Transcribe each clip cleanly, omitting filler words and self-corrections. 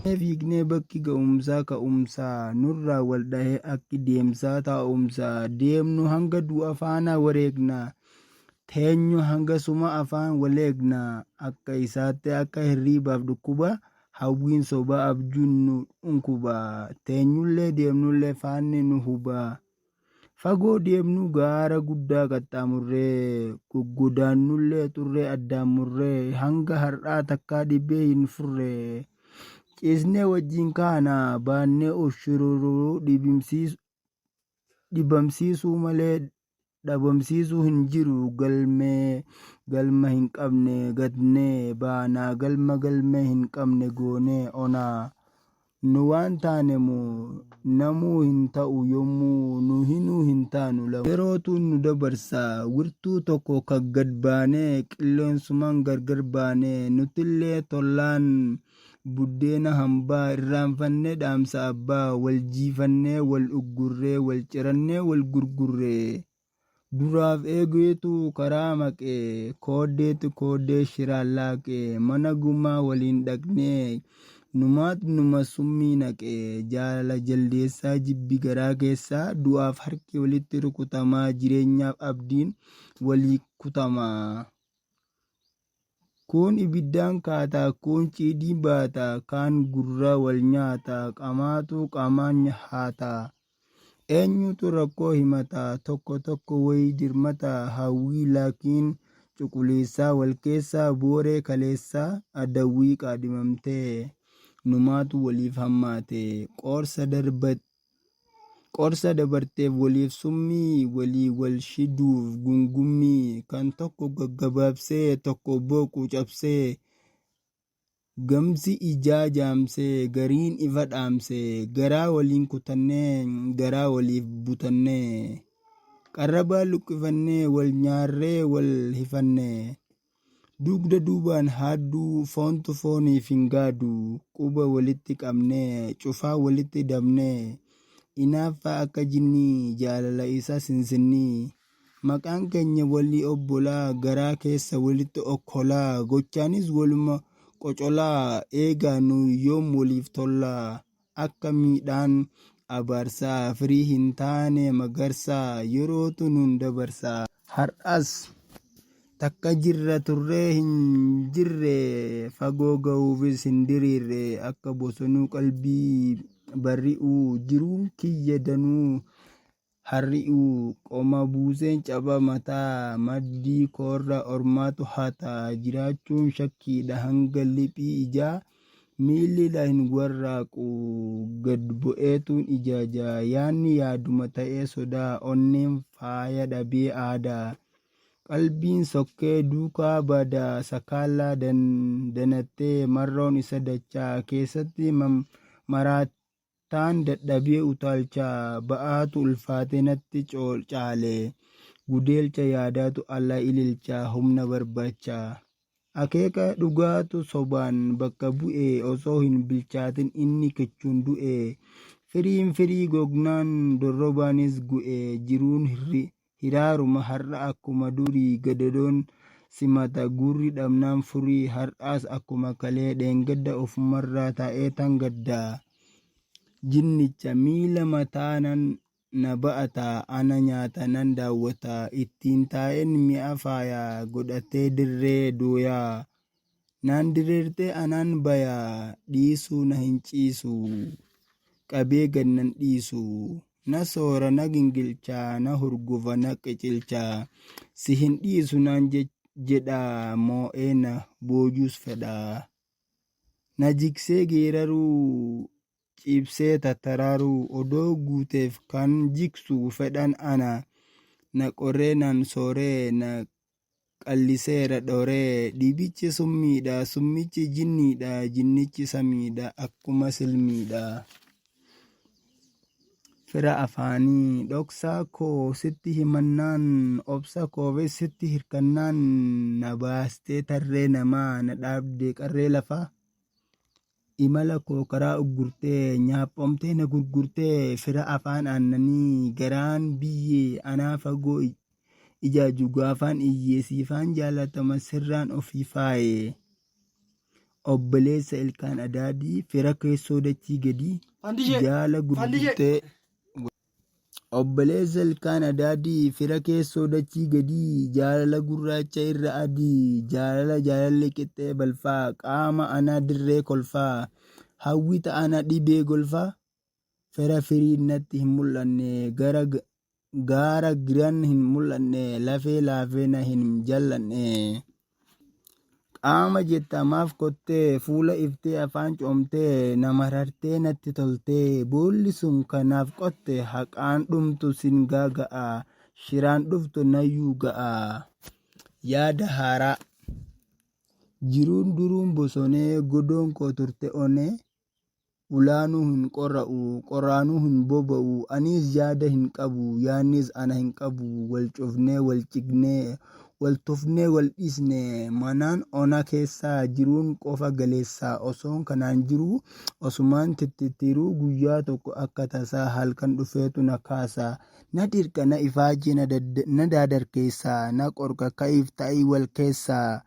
Fiignee bakki ga'umsaa ka'umsaa nurraa wal dhahee akki deemsaa taa'umsaa deemnu hanga du'a faana wareegna teenyu hanga suma afaan waleegna akka isaatti akka hirriibaaf dhukkuba hawwiin sobaa abjuun nu dhunkuba teenyullee deemnullee faanni nu huba. Fagoo deemnu gaara guddaa qaxxaamurree, goggodaannullee xurree addaan murree, hanga har'aa takkaa dhibee hin furre. Ciisnee wajjin kaana, baannee ushururuu dhibamsiisuu malee dhabamsiisuu hin jiru. Galmee galma hin qabne gatnee baanaa, galma galmee hin qabne goonee onaa. Nu waan taanemu namuu hin ta'u yommuu nu hinuu hin taanu lamuu. Yerootu nu dabarsa wirtuu tokko ka gad baanee qilleensumaan gargar baanee nutillee tollaan buddeena hambaa irraanfannee dhaamsa abbaa wal jiifannee wal uggurree wal cirannee wal gurgurree. Duraaf eegeetu karaa maqe, kooddeetu kooddee shiraan laaqe, mana gumaa waliin dhaqnee, numaat numa summii naqe, jaalala jaldeessaa jibbi garaa keessaa, du'aaf harki walitti rukutamaa, jireenyaaf abdiin walii kutamaa. Kuun ibiddaan kaata, kuun ciidii baata, kaan gurra wal nyaata, qamaatu qaamaan haata. Eenyutu rakkoo himata, tokko tokko wayi dirmata, hawwii laakiin cuquliisaa wal keessaa booree kaleessaa adawwii qaadhimamtee numaatu waliif hammaate. Qoorsa darba Qorsa dabarteef waliif summii, walii wal shiduuf gungummii, kan tokko gaggabaabsee, tokko boqu cabsee, gamsi ijaa jaamsee, gariin ifa dhaamsee, garaa waliin kutannee, garaa waliif butannee, qarrabaa luqqifannee, wal nyaarree wal hifannee. Dugda duubaan haadduu foontu fooniif hin gaadu quba walitti qabnee cufaa walitti dabnee inaaffaa akka jinnii jaalala isaa sinsinnii maqaan keenya walii obbolaa garaa keessa walitti okkolaa gochaanis waluma qocolaa eegaa nu yoom waliif tollaa akka miidhaan abaarsaa firii hin taane magarsaa yerootu nun dabarsaa. Har'as takka jirra turree hin jirre fagoo gahuufis hin diriirre akka bosonuu qalbii barri'uu jiruun kiyya danuu harri'uu qoma buuseen caba mataa maddii koorra ormaatu hata jiraachuun shakkiidha hanga liphii ijaa miilli la hin warraaqu gad bu'eetuun ijaaja yaanni yaaduma ta'ee sodaa onneen faaya dhabee aadaa qalbiin sokkee duukaa bada sakaallaa danattee marroon isa dachaa keessatti maraatti Taan dadhabee utaalcha ba'aatu ulfaatee natti caale gudeelcha yaadaatu ala ililcha humna barbaacha. Akeeka dhugaatu sobaan bakka bu'e osoo hin bilchaatin inni kichuun du'e firiin firii gognaan dorrobaanis gu'e jiruun hiraaruma har'a akkuma durii gadadoon simata gurri dhabnaan furii har'aas akkuma kalee dheengadda ofumarraa taa'eetan gadda jinnicha miila mataa nan na ba'ata ana nyaata nan daawwata ittiin taa'een mi'a faaya godhatee dirree dooyaa Naan diriirtee anaan baya dhiisuu na hin ciisu qabee gad nan dhiisu na soora na gingilcha na hurgufa na qicilcha si hin dhiisu naan jedha moo'ee na boojuus fedha na jigsee geeraruu ciibsee tattaraaruu odoo guuteef kan jigsu fedhan ana na qorree naan sooree na qalliseera dhoree dhibichi summiidha summichi jinniidha jinnichi samiidha akkuma silmiidha. Fira afaanii dhoksaa koo sitti himannaan obsa koofis sitti hirkannaan na baastee tarree namaa na dhaabde qarree lafaa. Imala koo karaa uggurtee nyaaphomtee na gurgurtee fira afaan aannanii garaan biyyee anaa fagoo ijaaju gaafaan iyyee siifaan jaalatama sirraan ofii faaye. Obboleessa ilkaan adaadii, fira keessoo dachii gadii, Fandishee. jaala Fandishee. gurgurtee. Obboleessa ilkaan adaadii, fira keessoo dachii gadii, jaalala gurraacha irra adii, jaalala jaalalli qixxee balfaa, qaama anaa dirree kolfaa, hawwita ana dhibee golfaa, fira firiin natti hin mul'anne, gara gaara giran hin mul'anne, lafee laafee na hin jal'anne. Qaama jetta maaf kottee, fuula iftee afaan coomtee, na marartee natti toltee, boolli sun kanaaf qotte, haqaan dhumtu sin gaaga'a, shiraan dhuftu nayyuu ga'a. Yaada haaraa. Jiruun duruun bosonee, godoon koo turte onee, Ulaanuu hin qorra'u, qorraanuu hin boba'u, aniis yaada hin qabu, yaannis ana hin qabu, wal cufnee wal cignee, wal tufnee wal dhiisne, manaan ona keessaa, jiruun qofa galeessa, osoon kanaan jiruu, osumaan tittittiruu, guyyaa tokko akka tasaa, halkan dhufeetu na kaasa, na dirqa, na ifaajee, na daadarkeessa, na qorka ka'iif ta'ii wal keessa,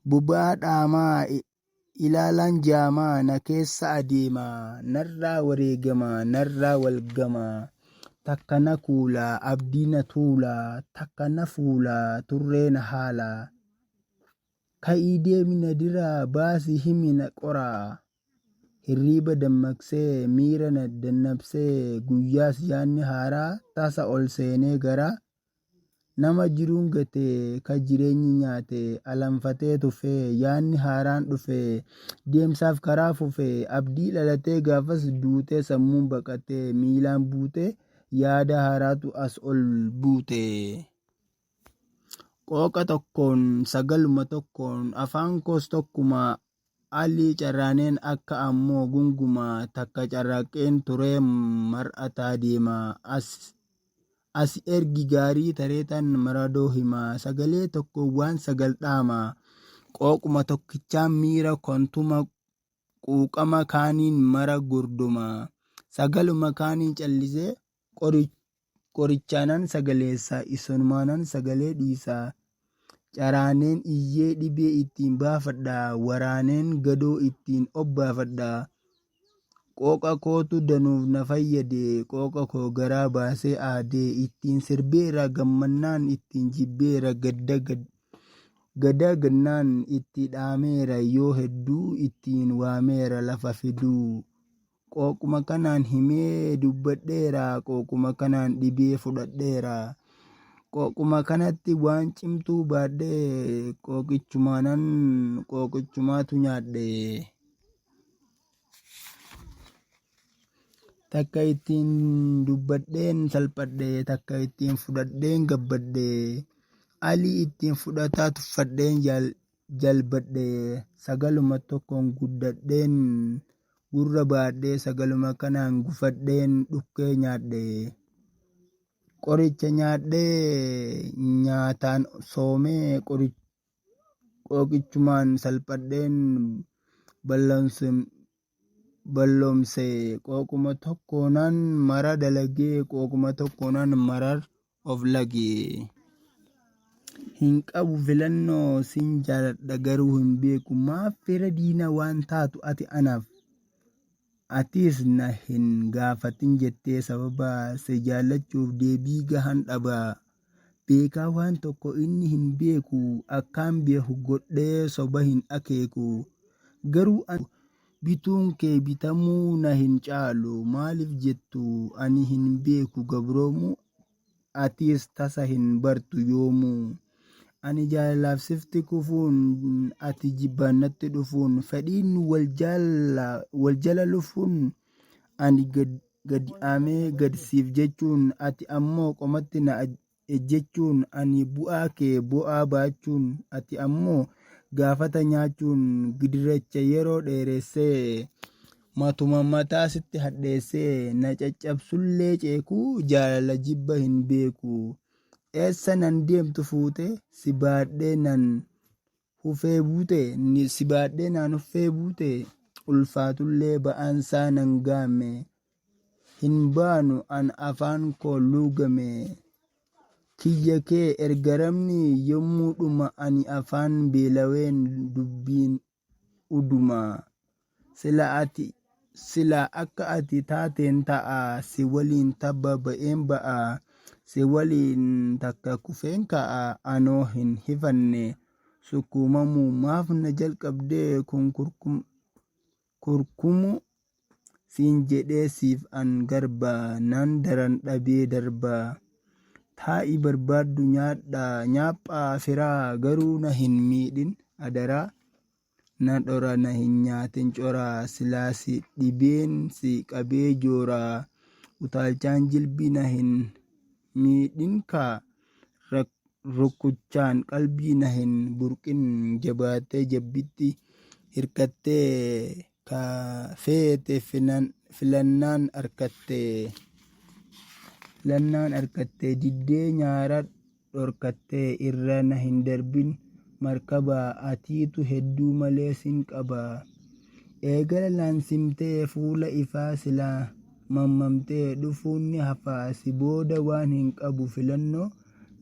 boba'aa dhaamaa, Ilaalaan jaamaa na keessa adeema, narraa wareegama, narraa wal gama. Takka na kuula, abdii na tuula, takka na fuula, turree na haala. Ka'ii deemi na diraa, baasi himi na qoraa. Hirriiba dammaqsee, miira na dannabsee, guyyaas yaanni haaraa tasa ol seenee garaa. Nama jiruun gate, ka jireenyi nyaate, alanfatee tufee, yaanni haaraan dhufee, deemsaaf karaa fufee, abdii dhalatee gaafas duutee sammuun baqatee, miilaan buutee, yaada haaraatu as ol buute. Qooqa tokkoon, sagaluma tokkoon, afaan koos tokkuma, ali carraaneen akka ammoo gunguma, takka carraaqqeen turee mar'ataa deema, as Asi ergi gaarii tareetan maradoo hima, sagalee tokkoon waan sagal dhaama, qooquma tokkichaan miira kontuma quuqama kaaniin mara gordoma, sagaluma kaaniin callisee qorichaanan sagaleessa, isunumaanan sagalee dhiisa, caraaneen iyyee dhibee ittiin baafadha, waraaneen gadoo ittiin obbaafadha. Qooqa kootu danuuf na fayyade, qooqa koo garaa baasee aade, ittiin sirbeera gammannaan, ittiin jibbeera gadda gadaa gannaan, itti dhaameera yoo hedduu, ittiin waameera lafa fiduu. Qooquma kanaan himee dubbadheera, qooquma kanaan dhibee fudhadheera. Qooquma kanatti waan cimtuu baadhee, qooqichumaanan qooqichumaatu nyaadhe. Takka ittiin dubbadheen salphadhe, takka ittiin fudhadheen gabbadhe, alii ittiin fudhataa tuffadheen jalbadhe, sagaluma tokkoon guddadheen gurra baadhee, sagaluma kanaan gufadheen dhukkee nyaadhe. Qoricha nyaadhee nyaataan soomee qooqichumaan salphadheen balloomse, qooquma tokkoonan mara dalagee, qooquma tokkoonan marar of lage. Hin qabu filannoo sin jaaladha garuu hin beeku maaf fira diina waan taatu ati anaaf. Atis na hin gaafatin jettee sababa si jaallachuuf deebii gahan dhaba. Beekaa waan tokko inni hin beeku akkaan beeku godhee soba hin akeeku. Garuu ani bituun kee bitamuu na hin caalu maaliif jettu ani hin beeku gabroomuu atiis tasa hin bartu yoomuu. Ani jaalalaaf sifti kufuun ati jibbaan natti dhufuun fedhiin wal jala lufuun ani gad amee gad siif jechuun ati ammoo qomatti na ejjechuun ani bu'aa kee bo'aa baachuun ati ammoo gaafata nyaachuun gidiracha yeroo dheeressee matuma mataa sitti hadheessee na caccabsullee ceekuu jaalala jibba hin beeku eessa nan deemtu fuute si baadhee nan hufee buute si baadhee naan huffee buute ulfaatullee ba'aansaa nan gaame hin baanu an afaan koo luugame kiyya kee ergaramni yommuu dhuma ani afaan beelaween dubbiin uduma. Sila ati sila akka ati taateen ta'a, si waliin tabba ba'een ba'a, si waliin takka kufeen ka'a, anoo hin hifanne. Sukkuumamuu maaf na jalqabdee kun kurkumu siin jedhee siif an garba nan daran dhabee darba. Taa'i barbaaddu nyaadhaa nyaaphaa firaa garuu na hin miidhin adaraa. Na dhora na hin nyaatin coraa silaa si dhibeen si qabee jooraa. Utaalchaan jilbii na hin miidhin kaa Rukkuchaan qalbii na hin burqin jabaattee jabbitti hirkattee ka feete filannaan arkatte filannaan arkatte diddee nyaara dhorkattee irra na hin darbin markaba atiitu hedduu malee sin qaba eegala laansimtee fuula ifaa silaa mammamtee dhufuun ni hafa si booda waan hin qabu filannoo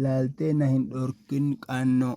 laaltee na hin dhorkin qaannoo.